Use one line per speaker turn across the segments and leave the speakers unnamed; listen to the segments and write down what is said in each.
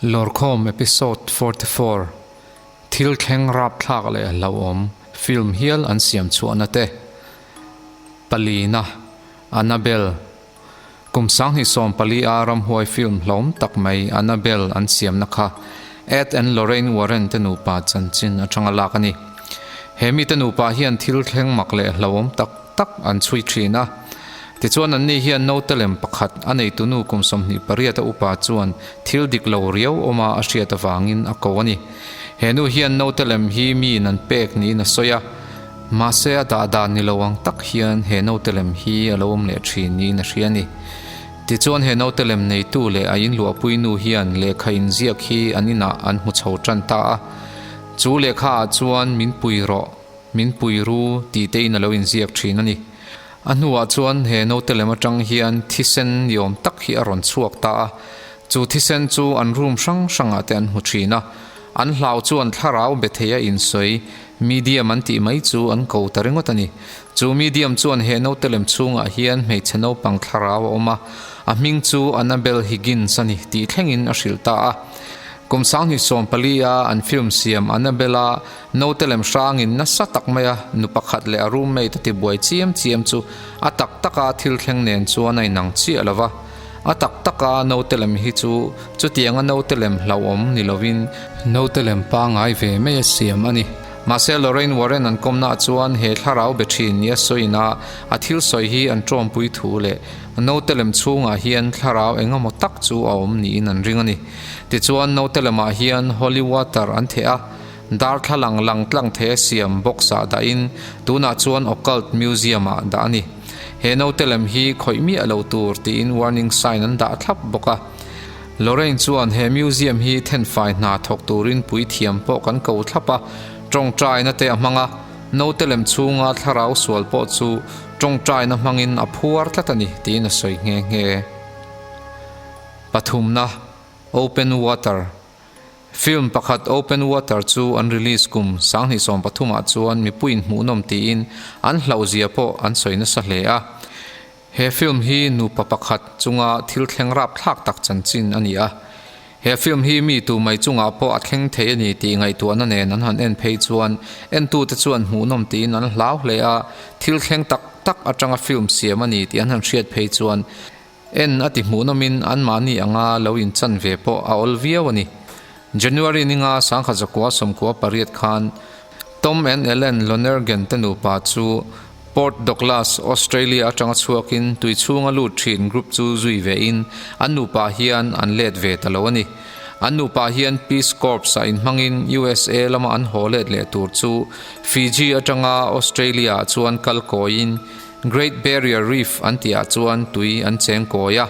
Lawrkhawm Episode 44, Thil thleng rapthlak leh hlauhawm film hial an siam chhuahna te. Palina, Annabelle. Kum 2014 a ramhuai film hlawm tak mai Annabelle an siamna kha Ed and Lorraine Warren te nupa chanchin atanga lak a ni. He mite nupa hian thil thleng mak leh hlauhawm tak tak an chhui thin a. Tichuan anni hian naute lem pakhat a neitunu kum 28 a upa chuan thil dik lo riau awma a hriat avangin a ko a ni. He nu hian naute lem hi miin an pek niin a sawi a. Mahse a dah dan ni lo ang tak hian he naute lem hi a lo awm leh thin niin a hria a ni. Tichuan he naute lem neitu leh a inluahpui nu hian lehkha inziak hi an inah an hmu chho tan ta a. Chu lehkha ah chuan min pui rawh, min pui ru tih te in a lo inziak thin a ni. A hnuah chuan he naute lem atang hian thisen ni awm tak hi a rawn chhuak ta a. Chu thisen chu an room hrang hrangah te an hmu thin a. An hlau chuan thlarau be thei a insawi Medium an tih mai chu an ko ta ringawt a ni. Chu medium chuan he naute lem chhungah hian hmeichhe naupang thlarau a awm a, a hming chu Annabel Higgins a ni tih thlengin a hrilh ta a. Kum 2014 a an film siam Annabel-a naute lem hrangin nasa tak maia nu pakhat leh a roommate a tibuai chiam chiam chu a tak taka thil thleng nen chuan a inang chiah lo va. A tak taka naute lem hi chu chutianga naute lem hlauhawm ni lovin naute lem pangngai ve mai a siam a ni. Mahse Lorraine Warren an kawmnaah chuan he thlarau be thin nia sawiin a a thil sawi hi an tawmpui thu leh naute lem chhungah hian thlarau engemaw tak chu a awm niin an ring a ni. Tichuan naute lemah hian holy water an theh a, darthlalang lang tlang thei a siam box ah dahin tunah chuan occult museum ah dah a ni. He naute lem hi khawih miah lo tur tiin warning sign an dah thlap bawk a. Lorraine chuan he museum hi thenfai hna thawk turin puithiam pawh kan ko thlap a, tawngtaina te a hmang a, naute lem chhunga thlarau sual pawh chu tawngtaina hmangin a phuar tlat a ni tiin a sawi nghe nghe. Pathumna, Open Water. Film pakhat Open Water chu an release kum 2013 ah chuan mipuiin hmuhnawm tiin an hlauhzia pawh an sawi nasa hle a. He film hi nupa pakhat chunga thil thleng rapthlak tak chanchin a ni a. He film hi mi tu mai chungah pawh a thleng thei a ni tih ngaihtuahna nen an han en phei chuan entute chuan hmuhnawm tiin an hlau hle a, thil thleng tak tak atanga film siam a ni tih an han hriat phei chuan en a ti hmuhnawmin anmahni anga lo inchan ve pawh a awl viau a ni. January ninga 1998 khan Tom and Ellen Lonergan te nupa chu Port Douglas, Australia atanga chhuakin tui chhunga lut thin group chu zui vein an nupa hian an let ve ta lo a ni. An nupa hian Peace Corps ah inhmangin USA lama an haw let leh tur chu Fiji atanga Australia ah chuan kal kawiin Great Barrier Reef an tih ah chuan tui an cheng kawi a.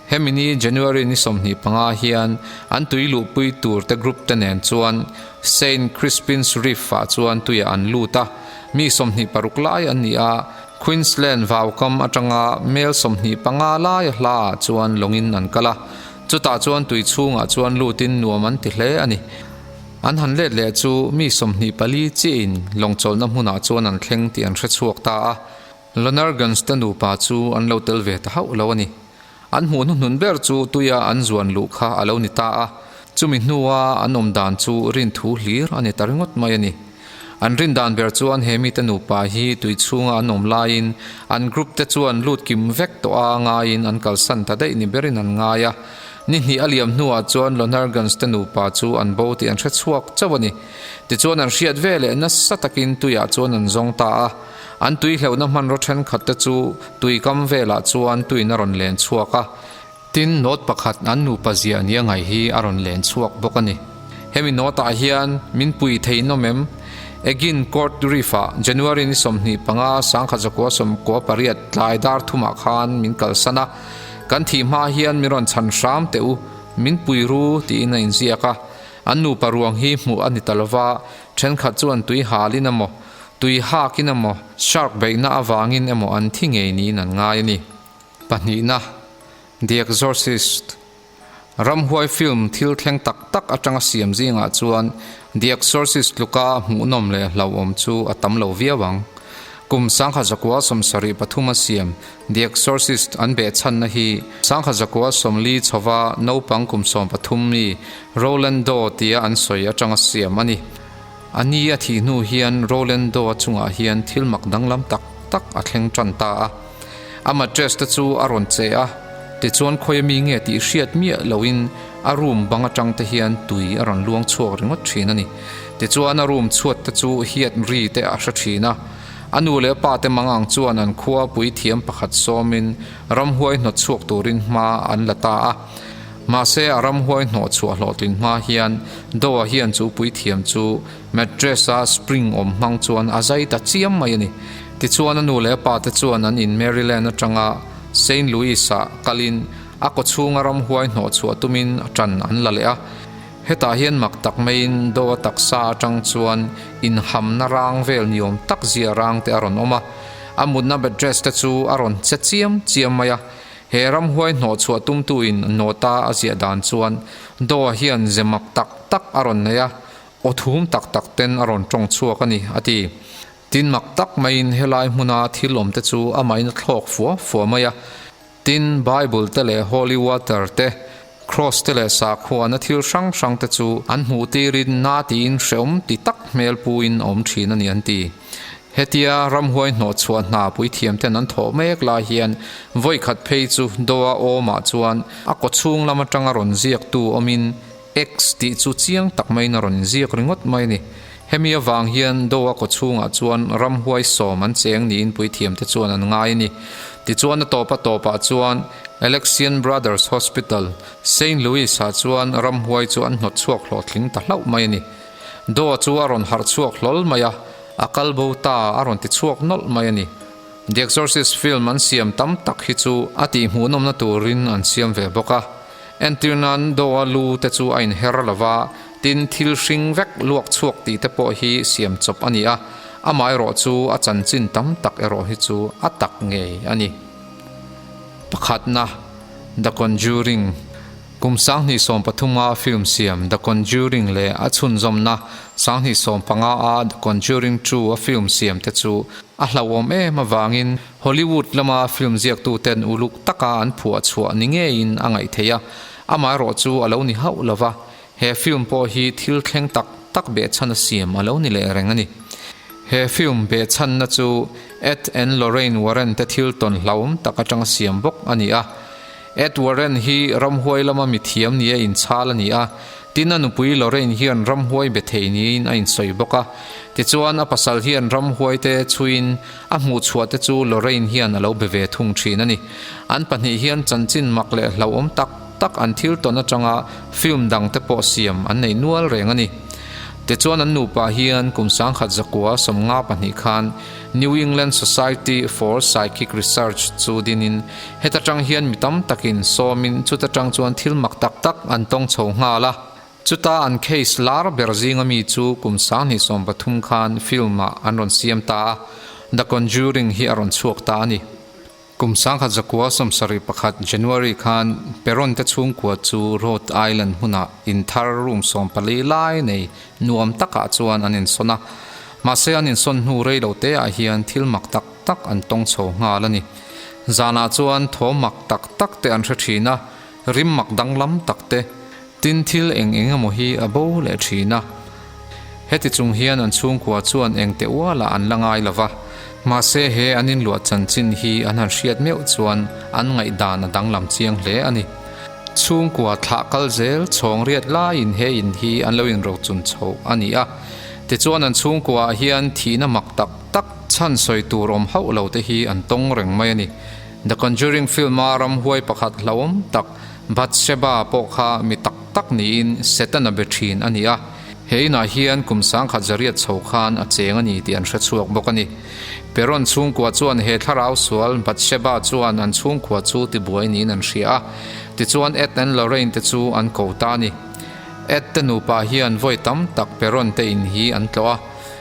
Hemi ni January ni 25 hian an tui luhpui tur te group te nen chuan Saint Crispin's Reef ah chuan tuiah an lut a, mi 26 lai an ni a, Queensland vaukam atanga mel 25 lai a hla ah chuan lawngin an kal a, chutah chuan tui chhungah chuan lutin nuam an ti hle a ni. An han let leh chu mi 24 chiahin lawng chawlhna hmunah chuan an thleng tih an hrechhuak ta a. Lonergans te nupa chu an lo tel ve ta hauh lo a ni. An hmuh hnuhnun ber chu tuia an zuan luh kha a lo ni ta a, chumi hnua an awm dan chu rin thu hlir a ni ta ringawt mai a ni. An rin dan ber chuan he mite nupa hi tui chhunga an awm laiin an group te chuan lut kim vek tawh a ngaiin an kalsan ta daih ni berin an ngai a. Ni hnih a liam hnuah chuan Lonergans te nupa chu an bo tih an hre chhuak chauh a ni. Tichuan an hriat ve leh nasa takin tuiah chuan an zawng ta a. An tui hleuhna hmanraw thenkhat te chu tui kam velah chuan tuin a rawn len chhuak a, tin note pakhat an nupa ziah nia ngaih hi a rawn len chhuak bawk a ni. Hemi note ah hian min pui thei nawm em? Egin Court Reef ah January ni 25 1998 tlai dar thumah khan min kalsan a, kan thih hma hian min rawn chhan hram teh u, min pui ru tiin a inziak a. An nupa ruang hi hmuh a ni ta lova, thenkhat chuan tui halin emaw, Tui hakin emaw, shark beihna avangin emaw an thi ngei niin an ngai a ni. Pahnihna, The Exorcist. Ramhuai film thil thleng tak tak atanga siam zingah chuan The Exorcist tluka hmuhnawm leh hlauhawm chu a tam lo viau ang. Kum 1973 a siam The Exorcist an behchhanna hi 1940 chhova naupang kum 13 mi Roland Doe tia an sawi atanga siam a ni. A ni a thih hnu hian Roland Doe-a chungah hian thil mak danglam tak tak a thleng tan ta a. A mattress te chu a rawn che a, tichuan khawi ami nge tih hriat miah loin a room bang atang te hian tui a rawn luang chhuak ringawt thin a ni. Tichuan a room chhuat te chu hiat ri te a hre thin a. A nu leh a pa te mang ang chuan an khua puithiam pakhat sawmin ramhuai hnawt chhuak turin hma an la ta a. Mahse a ramhuai hnawh chhuah hlawhtlin hma hian Doa hian chu puithiam chu mattress-a spring awm hmang chuan a zai ta chiam mai a ni. Tichuan a nu leh a pa te chuan an in Maryland atanga Saint Louis-ah kalin a kawchhunga ramhuai hnawh chhuah tumin ṭan an la leh a. Hetah hian mak tak maiin Doa taksa atang chuan inhamna rang vel niawm tak zia rang te a rawn awm a, a mutna mattress te chu a rawn che chiam chiam mai a. He ramhuai hnawh chhuah tumtuin nawta a ziah dan chuan Doa hian ze mak tak tak a rawn nei a, aw thum tak tak ten a rawn tawng chhuak a ni, a ti. Tin mak tak maiin helai hmuna thil awm te chu amahin a thlawk fua fua mai a. Tin, Bible te leh Holy Water te, Cross te leh sakhuana thil hrang hrang te chu an hmuh tirin na tiin hreawm ti tak hmel puin a awm thin a ni an ti. Hetia ramhuai hnawh chhuah hna puithiam ten an thawh mek lai hian vawi khat phei chu Doa awmah chuan a kawchhung lam atanga rawn ziaktu awmin X tih chu chiang tak maiin a rawn inziak ringawt mai a ni. Hemi avang hian Doa kawchhungah chuan ramhuai sawm an cheng niin puithiam te chuan an ngai a ni. Tichuan a tawp a tawpah chuan Alexian Brothers Hospital, Saint Louis-ah chuan ramhuai chu an hnawt chhuak hlawhtling ta hlauh mai a ni. Doa chu a rawn harh chhuak hlawl mai a, a kal bo ta a rawn ti chhuak nawlh mai a ni. The Exorcist film an siam tam tak hi chu a tihhmuhnawmna turin an siam ve bawk a. Entir nan Doa lu te chu a inher lo va, tin thil hring vek luak chhuak tih te pawh hi siam chawp a ni a, amaherawh chu a chanchin tam tak erawh hi chu a tak ngei a ni. Pakhatna, The Conjuring, Kum 2013 a film siam The Conjuring leh a chhunzawmna 2015 a The Conjuring 2 a film siam te chu a hlauhawm em avangin Hollywood lama film ziaktuten uluk taka an phuah chhuah ni ngeiin a ngaih theih a, amaherawh chu a lo ni hauh lo va, he film pawh hi thil thleng tak tak behchhan a siam a lo ni leh reng a ni. He film behchhanna chu Ed and Lorraine Warren te thil tawn hlauhawm tak atanga siam bawk a ni a. Ed Warren hi ramhuai lama mithiam nia inchhal a ni a, tin a nupui Lorraine hian ramhuai be thei niin a insawi bawk a. Tichuan a pasal hian ramhuai te chhuiin a hmuhchhuah te chu Lorraine hian a lo be ve thung thin a ni. An pahnih hian chanchin mak leh hlauhawm tak tak an thil tawn atanga film dang te pawh siam an nei nual reng a ni. Tichuan an nupa hian kum 1992 khan New England Society for Psychic Research chu dinin heta tang hian mi tam takin sawmin chuta tang chuan thil mak tak tak an tawng chho nghal a. Chuta an case lar ber zinga mi chu kum 2013 khan film-ah an rawn siam ta a, The Conjuring hi a rawn chhuak ta a ni. Kum 1971 January khan Perron te chhungkua chu Rhode Island hmunah in thar room 14 lai nei nuam takah chuan an insawn a. Mahse an insawn hnu rei lo te ah hian thil mak tak tak an tawng chho nghal a ni. Zanah chuan thaw mak tak tak te an hre thin a, rim mak danglam tak te, tin thil eng eng emaw hi a bo leh thin a. Heti chung hian an chhungkua chuan eng teh ualah an la ngai lo va, mahse he an inluah chanchin hi an han hriat meuh chuan an ngaihdan a danglam chiang hle a ni. Chhungkua thlah kal zel chhawng riat laiin he in hi an lo inrochun chho a ni a, tichuan an chhungkuaah hian thihna mak tak tak chhan sawi tur awm hauh lo te hi an tawng reng mai a ni. The Conjuring film-a ramhuai pakhat hlauhawm tak Bathsheba pawh kha mi tak tak niin Setana be thin a ni a. He inah hian kum 10,100 chho khan a cheng a ni tih an hre chhuak bawk a ni. Peron chhungkua chuan he thlarau sual Bathsheba chuan an chhungkua chu tibuai niin an hria a, tichuan Ed and Lorraine te chu an ko ta a ni. Ed te nupa hian vawi tam tak Peron te in hi an tlawh a,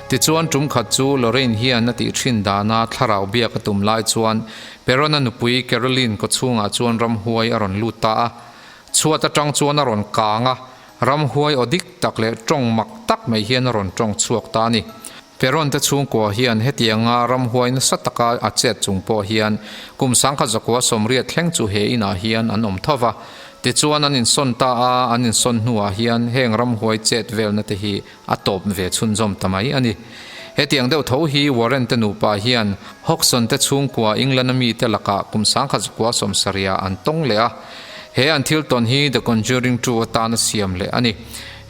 tichuan tum khat chu Lorraine hian a tih thin dana thlarau biak a tum lai chuan Peron-a nupui Caroline kawchhungah chuan ramhuai a rawn lut ta a, chhuat atang chuan a rawn kang a, Ramhuai aw dik tak leh tawng mak tak mai hian a rawn tawng chhuak ta a ni. Perron te chhungkua hian hetianga ramhuai nasa taka a chet chung pawh hian kum 1980 thleng chu he inah hian an awm tho va. Tichuan an insawn ta a, an insawn hnuah hian heng ramhuai chet velna te hi a tawp ve chhunzawm ta mai a ni. Hetiang deuh tho hi Warren te nupa hian Hodgson te chhungkua England-a mite lakah kum 1970 an tawng leh a. He an thil tawn hi The Conjuring 2 atana siam leh a ni.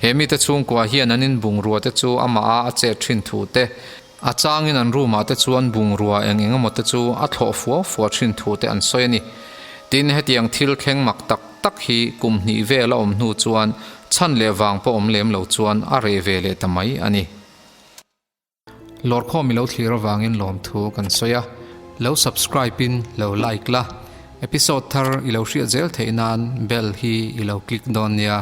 He mite chhungkua hian an in bungrua te chu amah a a chet thin thu te, a changin an room ah te chuan bungrua eng eng emaw te chu a thlawh fua fua thin thu te an sawi a ni. Tin, hetiang thil thleng mak tak tak hi kum hnih vel a awm hnu chuan chhan leh vang pawh awm lem lo chuan a reh ve leh ta mai a ni. Lawrkhawm i lo thlir avangin lawmthu kan sawi a, lo subscribe in lo like la, episode thar i lo hriat zel theih nan bell hi i lo click dawn nia.